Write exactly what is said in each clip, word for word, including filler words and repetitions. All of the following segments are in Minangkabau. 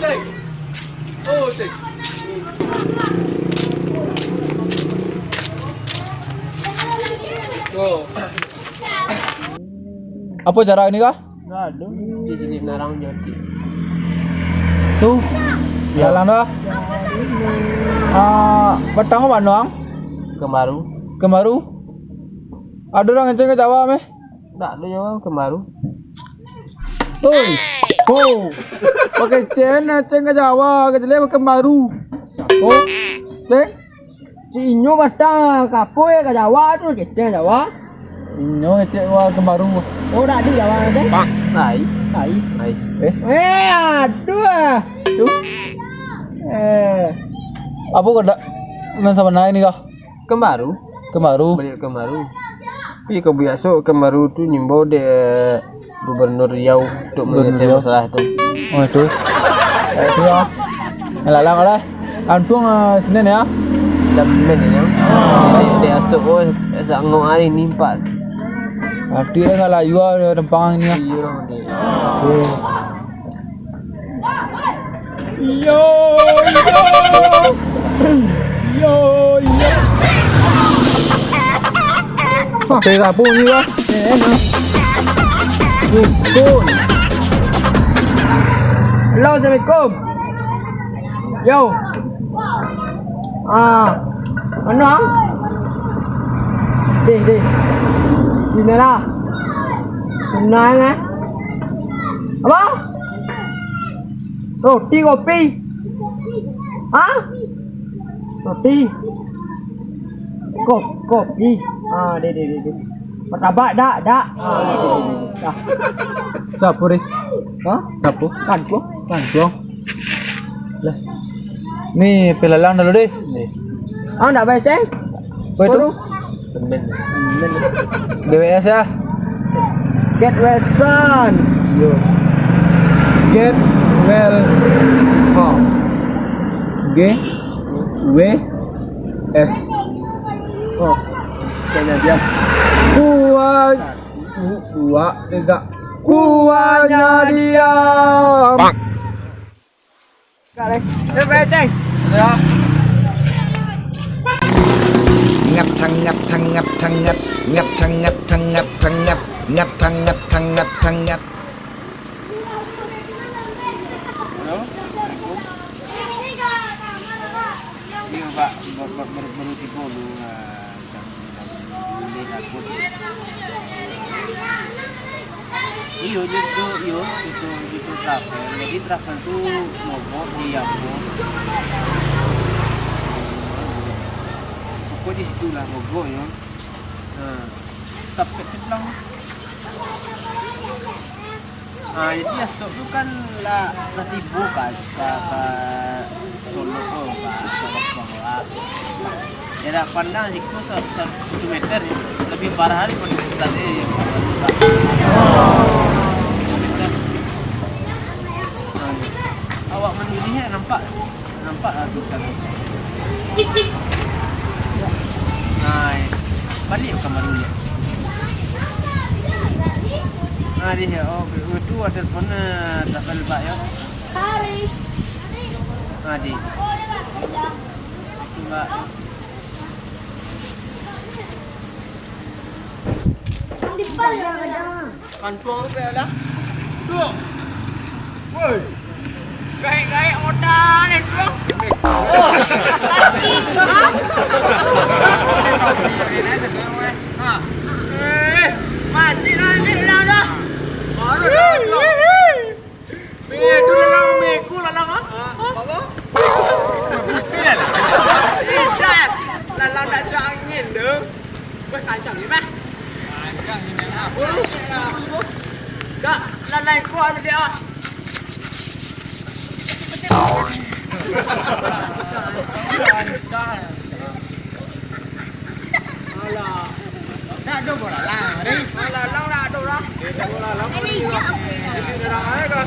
Cek. Oh, cek. Oh. Apo cara ini kah? Aduh, di sini narang jadi. Tu. Ya. Jalan dah. Ah, batang mano, Ang? Kembaru. Kembaru. Ado urang ngeceng ka Jawa meh? Ndak ado Jawa, Kembaru. Oi. Ho. Pakai cen ngeceng ka Jawa, ka jelek Kembaru. Ho. Ceng. Si inyo batang kapoi ka Jawa tu, kecek Jawa. Inyo kecek wa Kembaru. Oh, dak di Jawa, Ceng? Lai. Lai. Lai. Eh. Eh, aduh. Tu. Eh. Apo kau dak nan sabana ini kah? Kembaru. Kembaru. Baliak Kembaru. Tapi kok biaso Kembaru tu ngimbau dek Gubernur Riau untuk Gubernur menyelesaikan Riau. Masalah tu. Oh, itu. Eh, itu ya. Lalang lah. Antuang, ah, Senin ya. Dah men ini. Dek, dek asok, oh, sanggup hari ni empat. Nanti dah enggak layu ah, dia rempang ini ah. Iya, orang dia. Oke. Iyo, iyo. Iyo, iyo. Wah, saya tak pun ni lah. Eh, eh, no. Pukul. Halo, assalamualaikum. Yo. Ah. Mano, ah? Deh, deh. Sini lah. Senang, eh. Apa? Roti, kopi. Ha? Roti. Ko-, kopi. Ah, deh, deh, deh, deh. Martabak, dak, dak. Ah, deh, deh, deh, deh. Dah. Sapo, Ri? Ha? Sapo? Kantua. Kantua. Lah. Ni, pelalang dulu deh. Ah, ndak bae, Ceng. Apa itu? Waduh. Demen. Demen. G W S ya. Get Wilson. Yo. Get well. Oh. G W S. Oh. Kayaknya dia. Kuat. Dua, tiga. Kuatnya diam. Pak. Kak, eh. Eh, Pak Eceng. Ya. Ngap tang, ngap tang, ngap tang, ngap. Ngap tang, ngap tang, ngap tang, ngap. Ngap tang, ngap tang, ngap tang, ngap. Halo, assalamualaikum. Iyo, Pak, ber-, ber-, ber-, baru tibo lu, ah, jam, jam limo takun. Iyo, itu, iyo, itu, itu travel. Jadi, travel tu mogok di apo? Pokok di situ lah, mogok, yo. Nah, sampai sebelah. Ah, jadi asok tu kan lah, lah tibo ka, ka, ka Solok tu, ka, ka Bangkok lah. Jarak pandang siku sa-, sa-, satu meter, lebih parah dari pado pusat, eh. Satu meter. Ah, awak manulih, eh, nampak. Nampak lah tu sana. Nah, baliak ka Kembaru. Nah, di, oh, itu ada telepon, eh, travel, Pak, ya. Hari. Nah, di. Itu, Pak. Di depan ya, ada. Kantuang tu lah. Duh. Woi. Gaek-gaek modal ni, bro. Oh. Hah? Eh, mati lah ni, ulang dah. Baru dah, bro. Eh, tu lalang meko lalang, ah. Ah, apa? Indak. Lalang tak suah angin tu. Weh, kancang ni, mah. Kancang ni, mah. Urus, urus, urus. Dak, lalang ko aja dia, ah. Alah. Dak ado bola lah, Ri. Alah, lang dak ado lah. Bola lah, Ri. Jadi nyerang aja kah?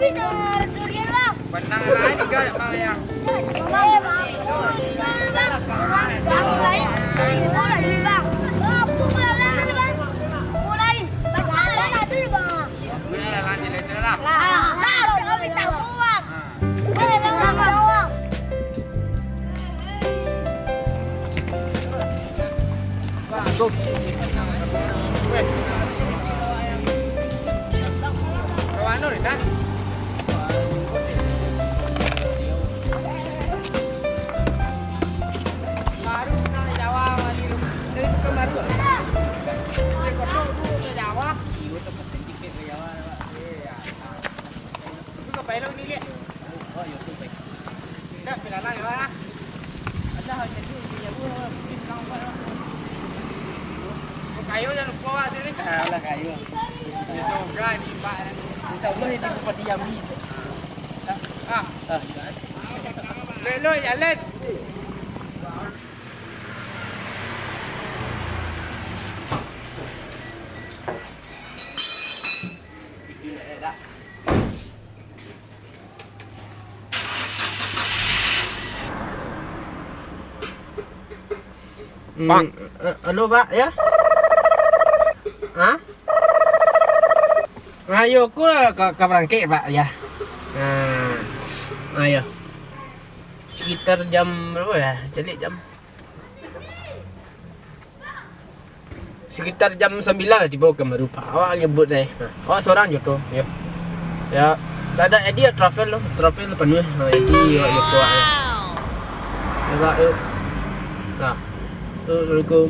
Tapi tu durian, Bang. Benang lah juga, Bang, ya. Eh, Bang, betul, Bang. Bang, lain. Ibu lagi, Bang. Bang, aku belalang dulu, Bang. Mulai. Bang, belalang dulu, Bang. Mulai lah, lanjut, lanjut lah. Lah, lah, kami tak buang. Ah. Mana, Bang, Bang, Bang? Kayo jangan lupa, Wak, sini. Ah, lah kayo. Insya Allah ini Bupati Jambi. Ah. Ah. Lelok jalan. Hmm, eh, halo, Pak, ya? Hah? Ayo, aku lah ka, ka barangkek, Pak, ya. Nah, ayo. Sekitar jam berapa ya? Caliak jam. Sekitar jam sambilan lah tibo ka Maru, Pak. Awak nyebut deh. Nah, awak sorang jo tu, yo. Ya, tak ada, jadi ya travel lo, travel panuh. Ha, jadi awak nyebut awak. Ya, Pak, yo. Nah. Assalamualaikum.